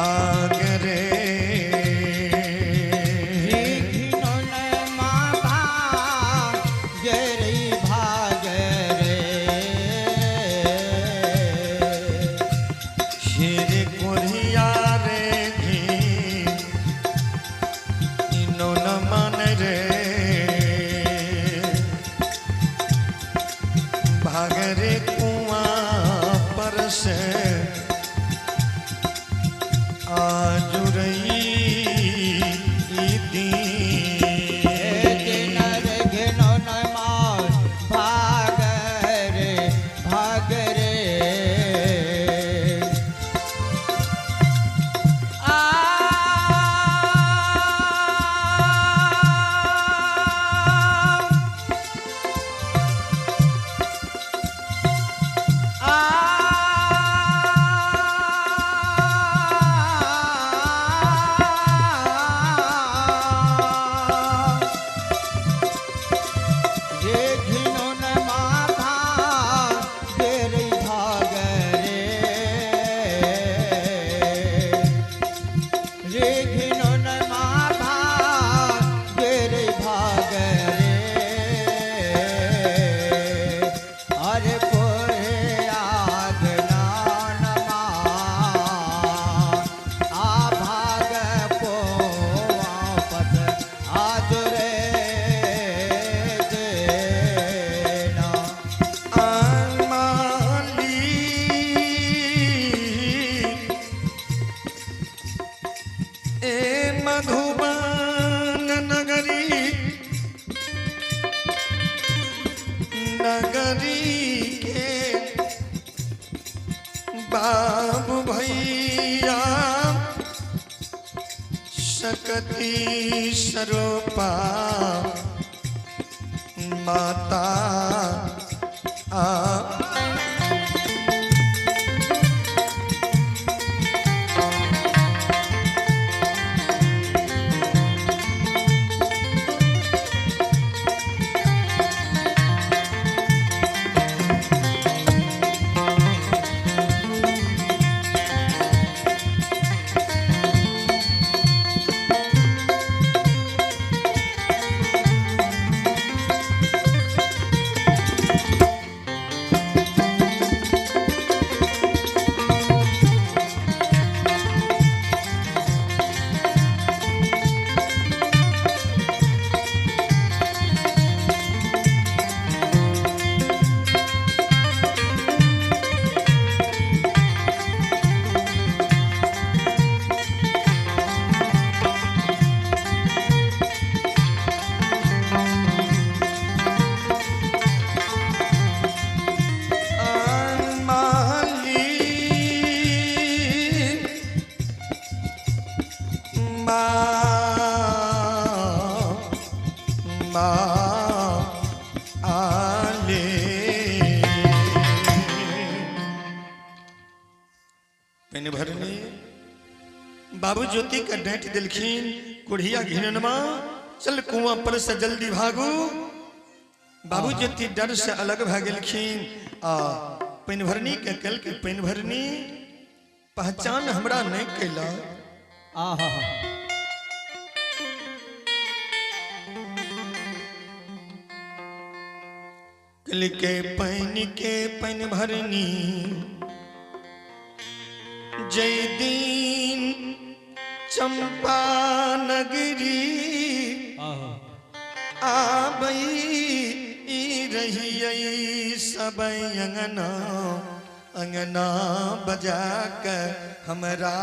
भाग रे। बाबू भैया शक्ति स्वरूपा माता आ बाबू ज्योति के डांट दिलखिन कुढ़िया घिननमा चल कुआं पर से जल्दी भागू। बाबू ज्योति डर से अलग भा गेलखिन आ पानि भरनी के कल के पानि भरनी पहचान हमरा नहीं कैला। आहा कल के पानि के पानि भरनी जय दिन चंपा नगरी आबई रही सब अंगना अंगना बजा के हमरा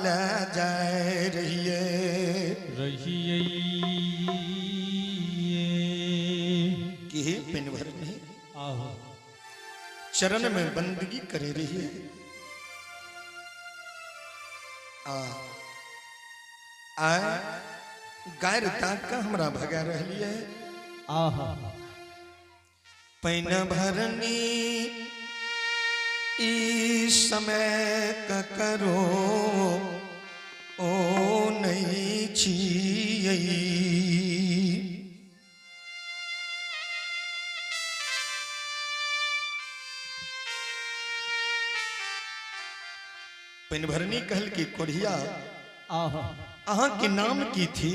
ले जाए रहिए रहिए कि पिन भरनी आहा चरण में बंदगी करे रहिए। आ आए गायर ताक का हमरा भगा रहिए। आहा पैन भरनी ई समय ककरो ओ नहीं छियै। पेनभरनी कहल की कोढ़िया आहा अहाँ के नाम की थी,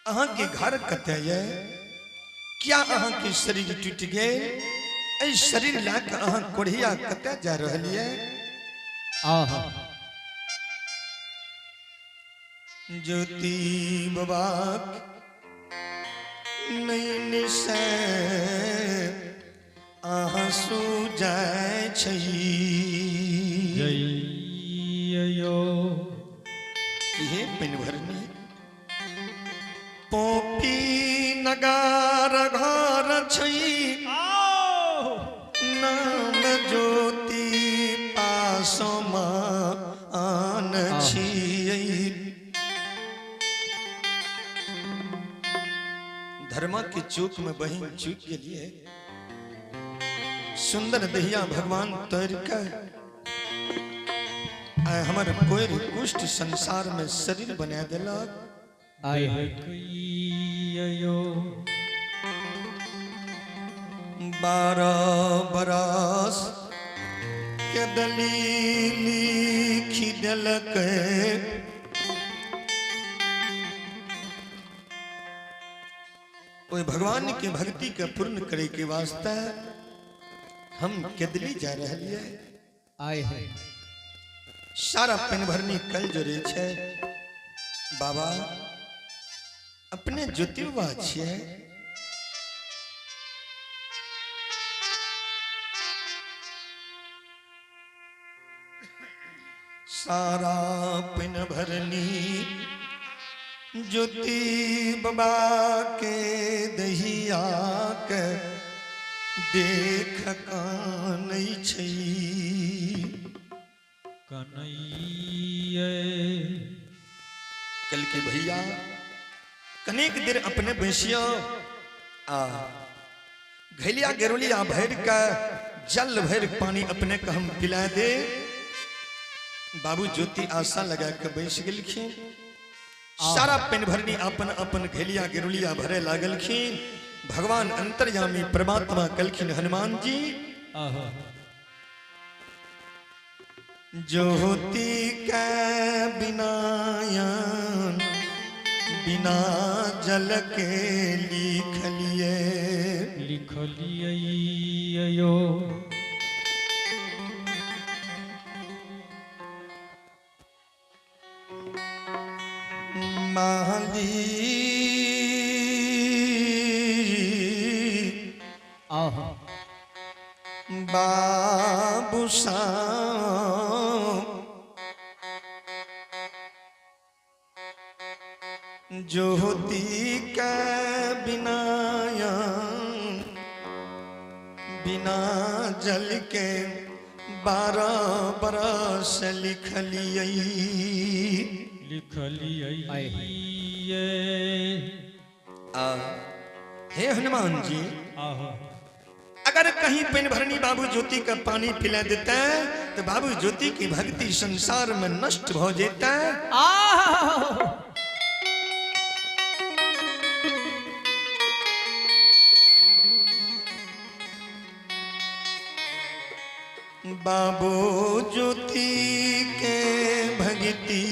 अहाँ के घर कतऽ ये, क्या अहाँ के शरीर टूट गेल, एहि शरीर लए कऽ अहाँ कोढ़िया कतऽ जा रहल ये? आहा ज्योति बाबा नैन से आंसू जाय छै। जइयो हे पेनभरनी पोपी नगार घर छै, नाम ज्योति पासमा आन छियै। धर्मा के चूक में बहिन चूक गेलिए। सुंदर दहिया भगवान तोड़ के आइ हमर कोई कुष्ठ संसार में शरीर बना देलक। आय हाय 12 बरस के दलील लिखी देलक। ओहि भगवान के भक्ति के पूर्ण करे के वास्ते हम केदली जा रहलियै। आय हाय सारा पेनभरनी कल जोड़े छै। बाबा अपने ज्योतिर्वा छियै। सारा पेनभरनी ज्योति बाबा के दहिया के देख कानै छै। कन्हैया कल के भैया कनेक देर अपने बैसियो आ घैलिया गेरुलिया भर के जल भर पानी अपने के हम पिला दे। बाबू ज्योति आशा लगा के बैस गेलखिन। सारा पेनभरनी अपन अपन घैलिया गेरुलिया भरे लागलखिन। भगवान अंतर्यामी परमात्मा कलखिन हनुमान जी आहा ज्योति के बिनायन बिना जल के लिखलिए। लिखलियै माली आहा बाबू साहब ज्योति के बिनायन बिना जल के 12 बरस लिखलियै। लिखलियै आ हे हनुमान जी आहा अगर कहीं पेनभरनी बाबू ज्योति का पानी पिला देता है तो बाबू ज्योति की भक्ति संसार में नष्ट हो जाता है। आहा बाबू ज्योति के भक्ति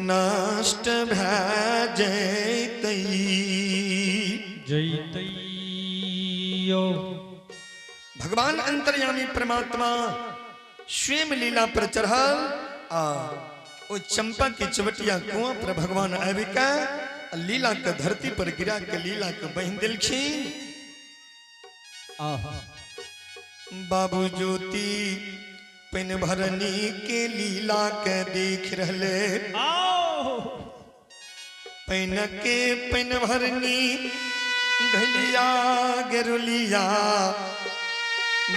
नष्ट भै जैतै। जैतैयो भगवान अंतर्यामी परमात्मा स्वयं लीला पर चढ़ल आ ओ चंपा के चवटिया कुआं पर भगवान आबि के लीला के धरती पर गिरा के लीला के बहिन देलखिन। आहा बाबू ज्योति पेनभरनी के लीला के देख रहले। पेन के पेनभरनी घलिया गेरुलिया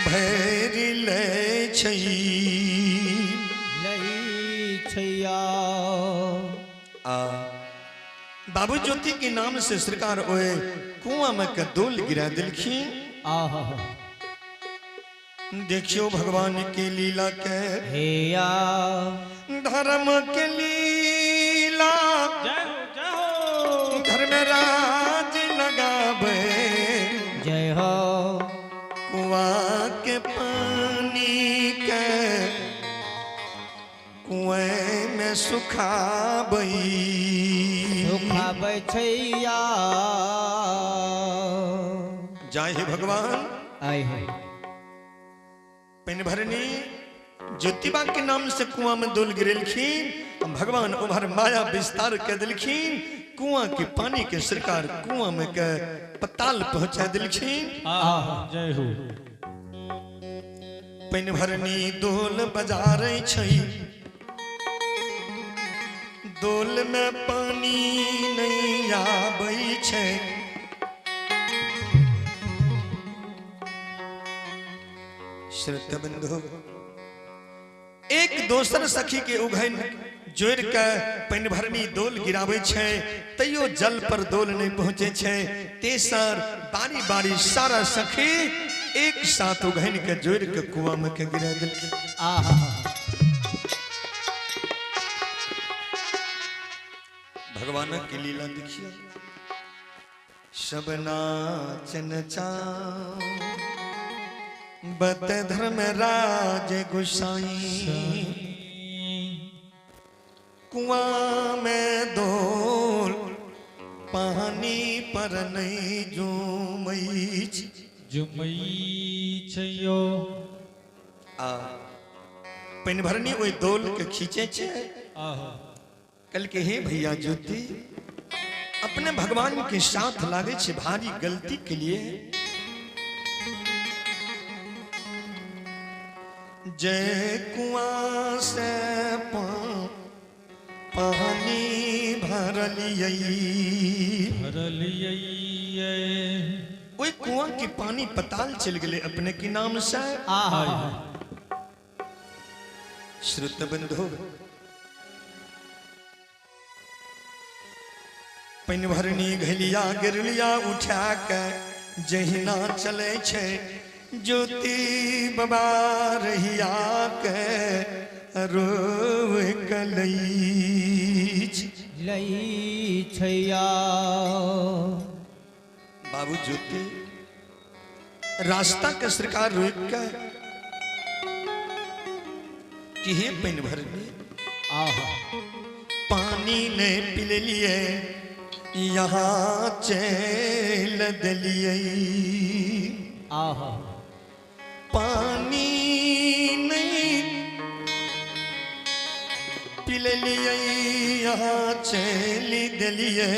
भरि लै छै। लै छैया आ बाबू ज्योति के नाम से सरकार ओए कुआं में के दोल गिरा देलखिन। आहा देखियो भगवान के लीला के हेया धर्म के लीला जय हो जय हो धर्मराज लगावे जय हो कुआं के पानी के के सुखाबई। सुखाबै छैया। जय हे भगवान। आय हे। पानि भरनी ज्योतिबा के नाम से कुआं में दोल गिरेलखिन, भगवान उम्हर माया विस्तार के दिलखिन, कुआं के पानी के सरकार कुआं में के पताल पहुंचा दिलखिन। जय हो। पानि भरनी दोल बजा रही छै, दोल में पानी नहीं आबै छै। श्रोता बंधु, एक दोसर सखी के उघैन जोड़ के पानि भरनी दोल गिराबै छै, तैयो जल पर दोल नहीं पहुंचे छै। तेसर बारी बारी सारा सखी एक साथ उघैन के जोड़ के कुआं में के गिरा देलखिन। आहा। भगवान की लीला देखिए, सब नाच नचाओ बत धर्म राज गुसाई, कुआं में दोल पानी पर नहीं झूमई झुमई छैयो। आ पानि भरनी ओहि दोल के खींचे छे। आहा। कल के हे भैया ज्योति, अपने भगवान के साथ लागे छे भारी गलती के लिए। जय कुआं से पानी भरलियै, भरलियै। ओहि कुआं के पानी पताल चल गेलै अपने के नाम से। आहा। श्रुत बंधु, पानि भरनी घलिया गिरलिया उठा के जहिना चले छे ज्योति बाबा रहिया के रोक लई लई छैया। बाबू ज्योति रास्ता के सरकार रोक के कि हे पानि भरनी, आहा। पानी नहीं पिललिए यहाँ चल दिलिए। आहा। पानी नहीं पिललिए यहाँ चल दिलिए।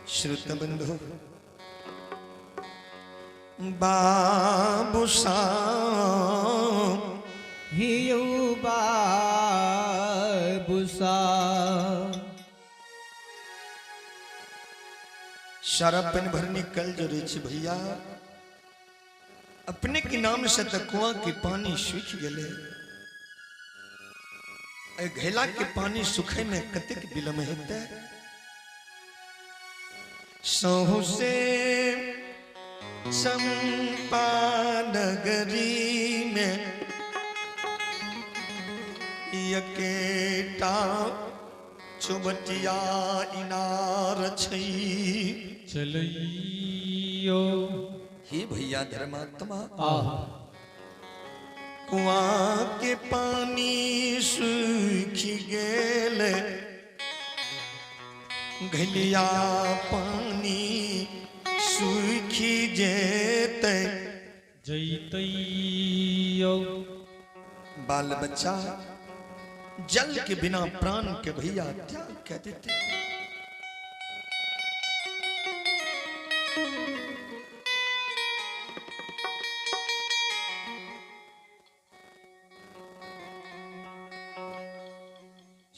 श्रुत बंधु, बाबू साहब हियौ बाबू साहब। सारा पानि भरनी कल जोड़े छे भैया, अपने के नाम से तो कुआं के पानी सूख गेले, घैला के पानी सूखे में कतेक विलम्ब हेतै। सहु से चंपा नगरी में यकेटा चुबटिया इनार छै। चलैयो। हे भैया धर्मात्मा, आहा। कुआं के पानी सूखी गेल, घलिया पानी सूखी जेतै जैतैयो। बाल बच्चा जल के बिना प्राण के भैया त्याग कर देते।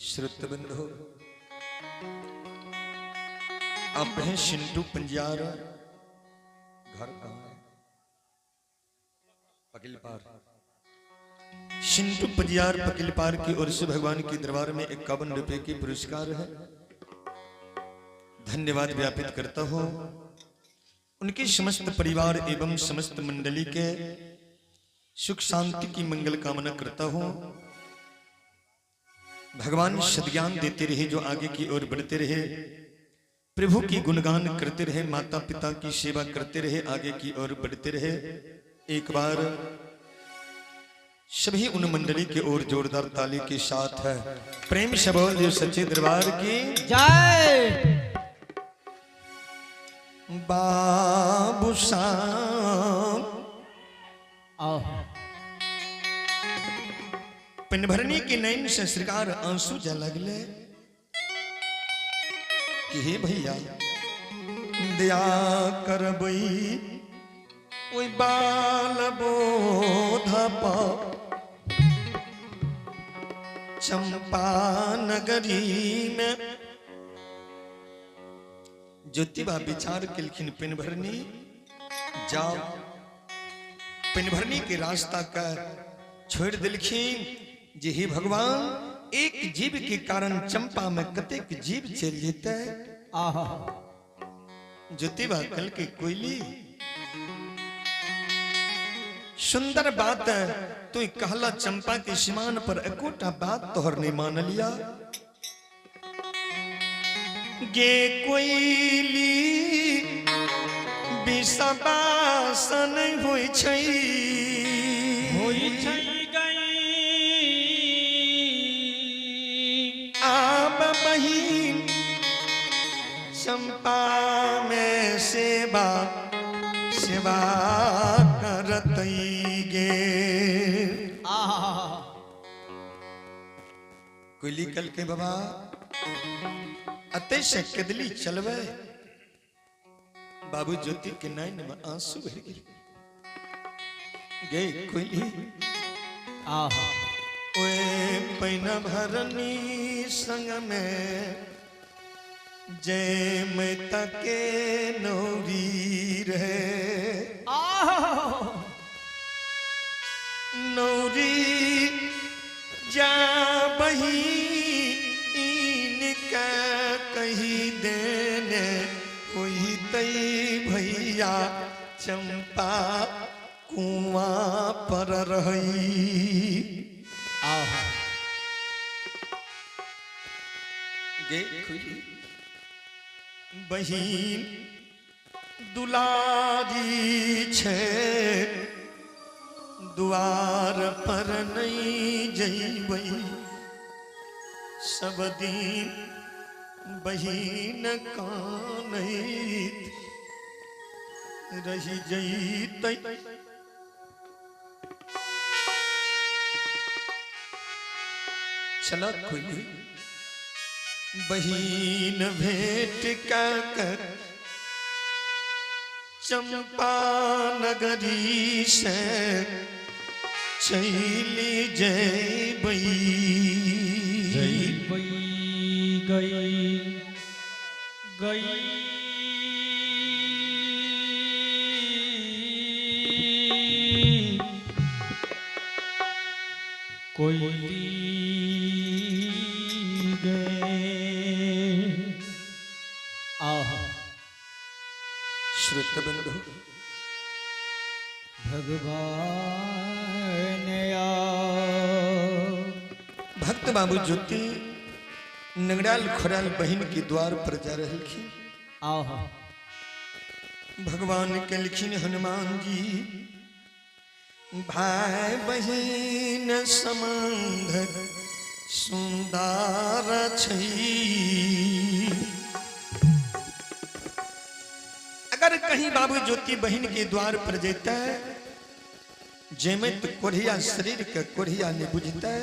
श्रुत बंधु, आप हैं शिंटू पंजियार, घर कहाँ है? पकिल पार। शिंटू पंजियार पकिल पार की ओर से भगवान के दरबार में 51 रुपए की पुरस्कार है। धन्यवाद व्यापित करता हूं उनके समस्त परिवार एवं समस्त मंडली के सुख शांति की मंगल कामना करता हूं। भगवान सद्ज्ञान देते रहे, जो आगे की ओर बढ़ते रहे, प्रभु की गुणगान करते रहे, माता पिता की सेवा करते रहे, आगे की ओर बढ़ते रहे। एक बार सभी उन मंडली की ओर जोरदार ताली के साथ है। प्रेम से बोल दियो सच्चे दरबार की जय। बाबू साहब आह। पिनभरनी के नैन से सरकार आंसू जा लगले कि हे भैया दया करबई ओई बाल बोध पा चंपा नगरी में। ज्योतिबा विचार केलखिन पिनभरनी जाओ, पिनभरनी के रास्ता का छोड़ दिलखिन जे हे भगवान एक जीव के कारण चंपा में कतेक जीव चल जेते। आह। ज्योतिबा कल के कोयली सुंदर बात है तू कहला चंपा के सीमान पर एकोटा बात तोहर नहीं मान लिया। गे कोयली विषबासन होइ छै, होई छै गई। आब बहिन चंपा में सेवा सेवा करतई गे। आह। कोयली कल के बाबा अते से कदली चलवे। बाबू ज्योति के नैन में आंसू भर गेल। गे कोयली आह। ओए पैन भरनी संग में जय मैं तके नौरी रहे। आह। नौरी जा बही इनका कही देने होई तई भैया चंपा कुआं पर रही। आह। गे खुली बहिन दुलारी छे द्वार पर नहीं जइबई, सब दिन बहिन कानैत रही जइतै। चल खुली बहिन भेंट कर चंपा नगरी से चली जइबई। जइबई गई गई। कोयली गए। आह। श्रोत बंधु भगवान आ भक्त बाबू ज्योति नंगड़ाल खोराल बहन के द्वार पर जा रहे। आह। भगवान के लिखिन हनुमान जी भाई बहिन संबंध सुंदर छै। अगर कहीं बाबू ज्योति बहन के द्वार पर जेते जेमे तो कोढ़िया शरीर के कोढ़िया नहीं बुझते,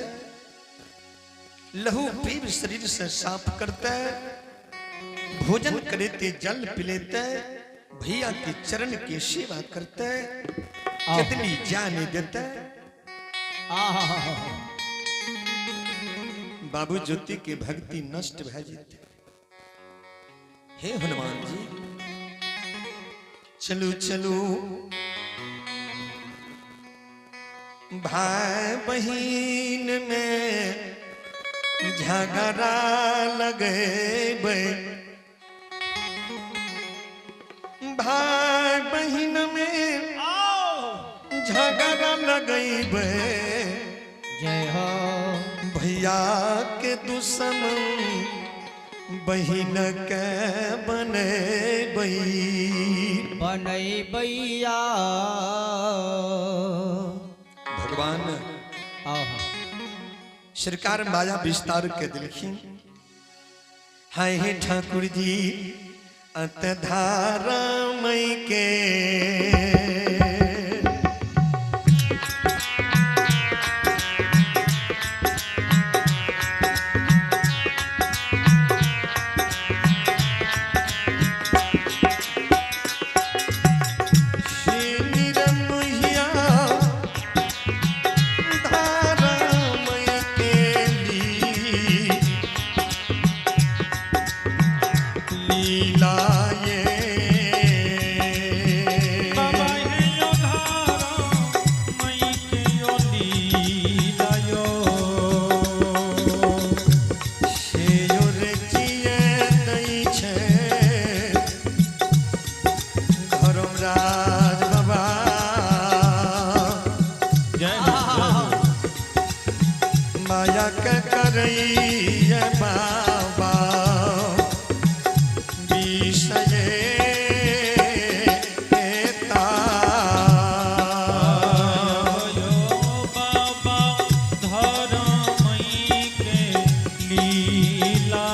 लहू पीब शरीर से साफ करते, भोजन करेते जल पिलेते, भैया के चरण की सेवा करते, कितनी जाने देते। आह। बाबू ज्योति के भक्ति नष्ट भै जेते। हे हनुमान जी चलू चलू भाई बहिन में झगड़ा लगेबै, भाई बहिन में झगड़ा लगेबै। जय हो। भैया के दुश्मन बहिन के बनेबै। बनैबैया। भगवान आहा। सरकार माया विस्तार के दिलखिन। हाय हे ठाकुर जी अत धारा मई के माया के करैया बाबा विषय बाबा धर्मई के लीला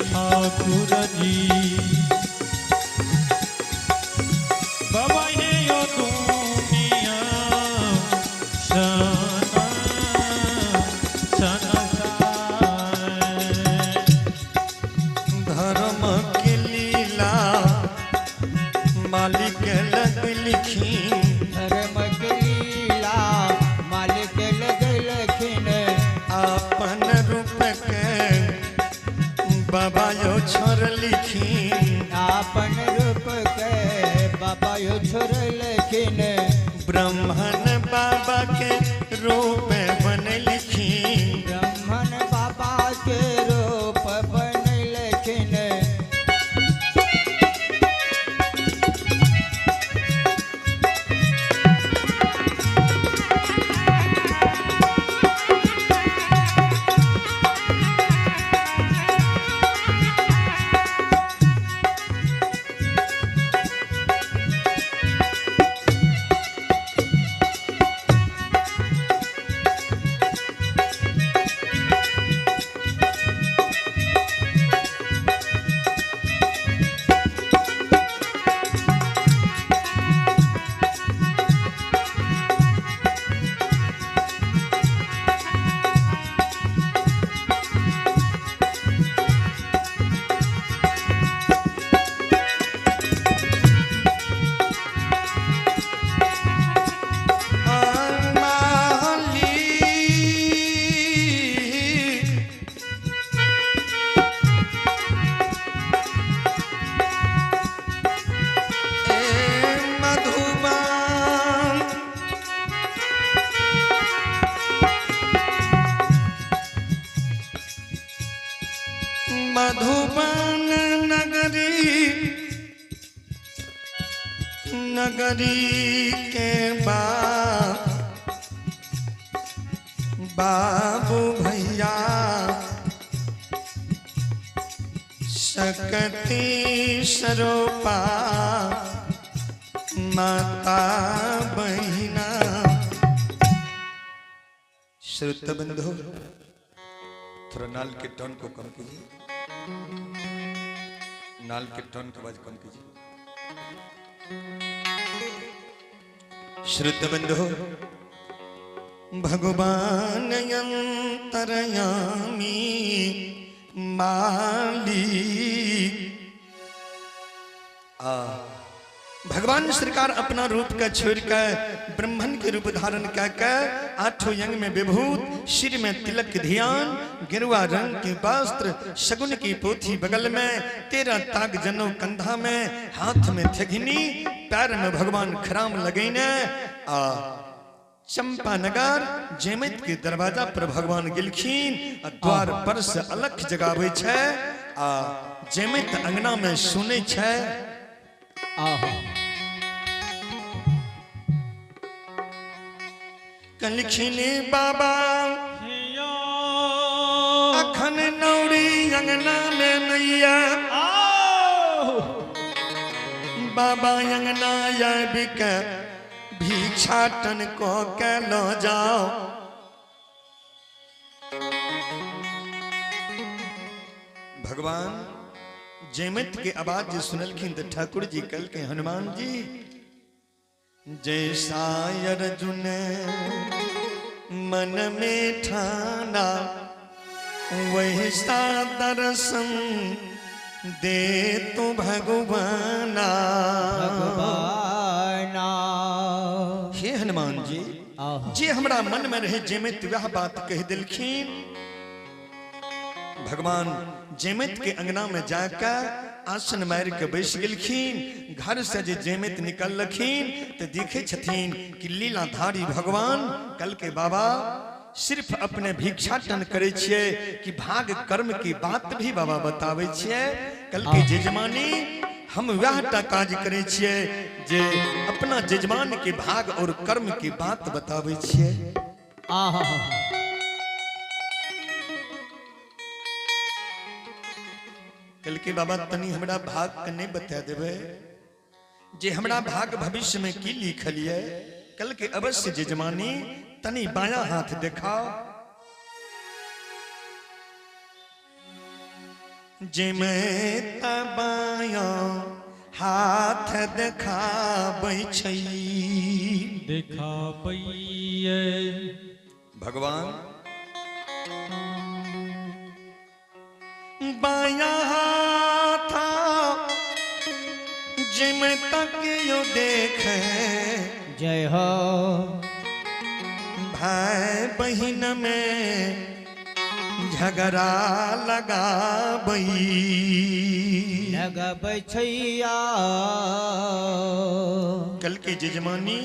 ठाकुर जी बाबा हे यो दुनिया सना सनसार। धर्म के लीला मालिक लग लिखी धर्म के लीला मालिक लगलखिन। अपन रूप के बाबा यो छोड़ लिखी। आपन रूप के बाबा यो छोड़लखिन। ब्राह्मण बाबा के रूप बन लिखी। ब्राह्मण बाबा के रूप बनलखिन। मधुबन नगरी नगरी के बाबू भैया शक्ति स्वरूपा माता बहिना। श्रोता बंधु, थोड़ा नाल के टोन को कम कीजिए, नाल के टोन की आवाज कम कीजिए। श्रुत बंधु, भगवान अंतरयामी मालिक भगवान सरकार अपना रूप के छोड़ के ब्राह्मण के रूप धारण कह के आठों यंग में विभूत, सिर में तिलक ध्यान, गेरुआ रंग के वस्त्र, शगुन की पोथी बगल में, 13 ताग जनौ कंधा में, हाथ में थेघनी, पैर में भगवान खराम लगैने आ चंपानगर जैमित के दरवाजा पर भगवान गेलखिन आ द्वार पर से अलख जगाबै छै आ जैमित अंगना में सुनै छै। आहा। कहलखिन बाबा अखन नौरी अंगना में नैया, बाबा अंगना आबि के भिक्षाटन क के ल जाओ। भगवान जैमित के आवाज जे सुनलखिन तो ठाकुर जी कहलके हनुमान जी जैसा अर्जुन मन में ठाना वैसा दर्शन दे तू भगवाना। भगवाना। हे हनुमान जी, जे हमरा मन में रहे जैमित वह बात कह दिलखिन। भगवान जैमित के अंगना में जाकर आसन मार के बैस गेलखिन। घर से जे जैमित निकलखिन तो देखे छथिन कि लीलाधारी भगवान कल के बाबा सिर्फ अपने भिक्षाटन करे छियै कि भाग कर्म की बात भी बाबा बताबै छियै। कल के जजमानी हम वह टा काज करे छियै जे अपना जजमान के भाग और कर्म की बात बताबै छियै। आहा। कल के बाबा तनी हमरा भाग के नहीं बता देबै जे हमरा भाग भविष्य में की लिखल ये। कल के अवश्य जजमानी तनी बाया हाथ देखाओ। जिमे बाया हाथ देखाबै छै, देखाबैये भगवान बाया हाथ जिमे तक यो देखे। जय हो। भाई बहन में झगड़ा लगाबई लगबै छैया। कल के जजमानी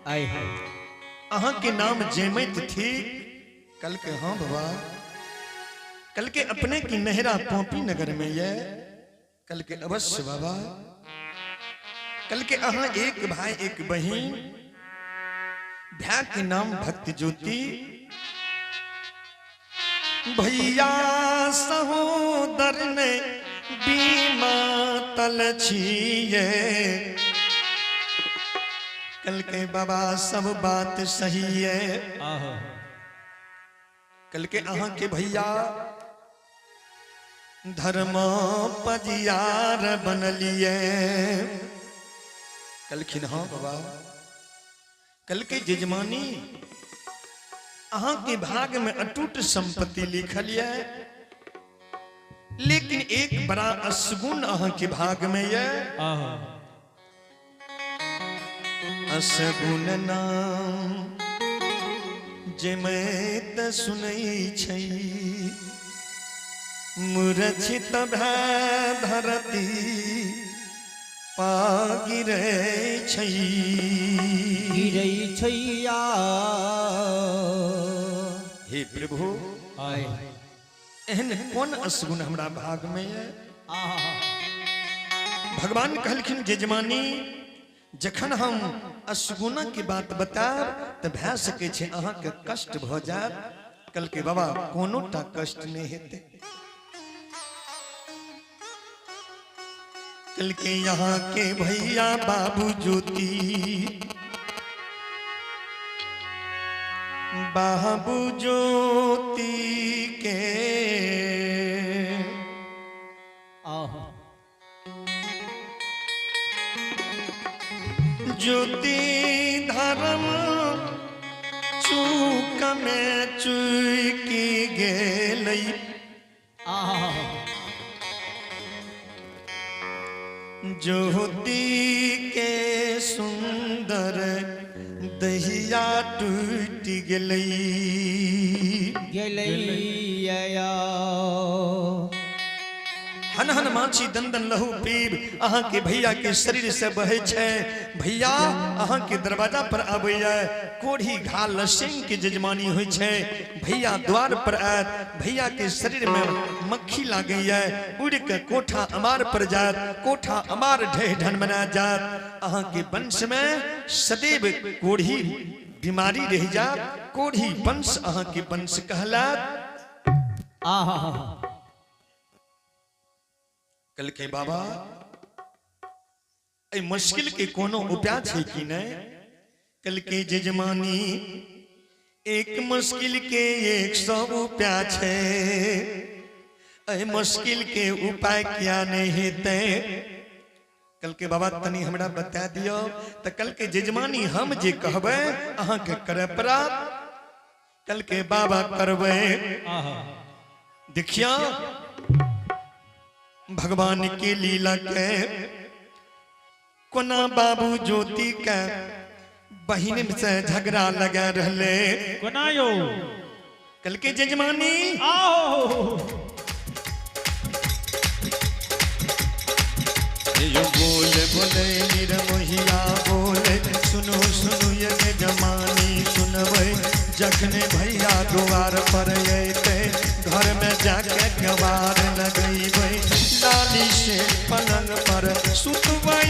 आय हाय। अहाँ के नाम जैमित थी। कल के हाँ बाबा, कल के अपने की नहरा पोपी नगर में ये। कल के अवश्य बाबा, कल के अहाँ एक भाई एक बहन, भैया के नाम भक्त ज्योति, भैया सहोदर ने बीमा तल छिए। कल के बाबा सब बात सही है। आहा। कल के अहाँ के भैया धर्म पजियार बनलिए। कलखिन हाँ बाबा, कल के जजमानी अहाँ के भाग में अटूट संपत्ति लिखल है, लेकिन एक बड़ा असगुन अहाँ के भाग में ये। आहा। असगुन नाम जमैत सुनै छै, मूर्छित भए धरती पा गिरै छै, गिरै छैया। हे प्रभु आय एहन कोन असगुन हमरा भाग में है। आहा। भगवान कहलखिन जजमानी जखन हम असगुना के बात बताब तो भए सकै छै अहाँ के कष्ट भ जायत। कल के बाबा कोनो टा कष्ट नहीं हेतै। कल के यहाँ के भैया बाबू ज्योति, बाबू ज्योति के आहा। ज्योति धर्म चूक में चूकी गेलै। आहा। ज्योति के सुंदर दहिया टूट गेलै। गेलैया। हन हन माछी दंदन लहू पीब अहाँ के भैया के शरीर से बहे छै। भैया अहाँ के दरवाजा पर आबैया, कोढ़ी घा लसिंग के जजमानी होइ छै। भैया द्वार पर आयत, भैया के शरीर में मक्खी लागैया, उड़ के कोठा अमार पर जायत, कोठा अमार ढह ढन बना जायत। अहाँ के वंश में सदैव कोढ़ी बीमारी रह जात, कोढ़ी वंश अहाँ के वंश कहलात। आहा। कल के बाबा एहि मुश्किल के कोनो उपाय छै कि नहीं? कल के जजमानी एक मुश्किल के 100 उपाय छै, एहि मुश्किल के उपाय किया नहीं हेतै? कल के बाबा तनी हमरा बता दियो। तऽ कल के जजमानी हम जे कहबै अहाँके करय पड़त। कल के बाबा करबै। आहा। देखिया भगवान की लीला के कोना बाबू ज्योति के बहिन से झगड़ा लगा रहले। कोना यो? कल के जजमानी आहो। यो बोल बोले निरमोहिया बोले, सुनो सुनो ये जजमानी सुनबै, जखने भैया द्वार पर अयतै घर में जाके कबार लगैबै, लाली से पलंग पर सुतबै।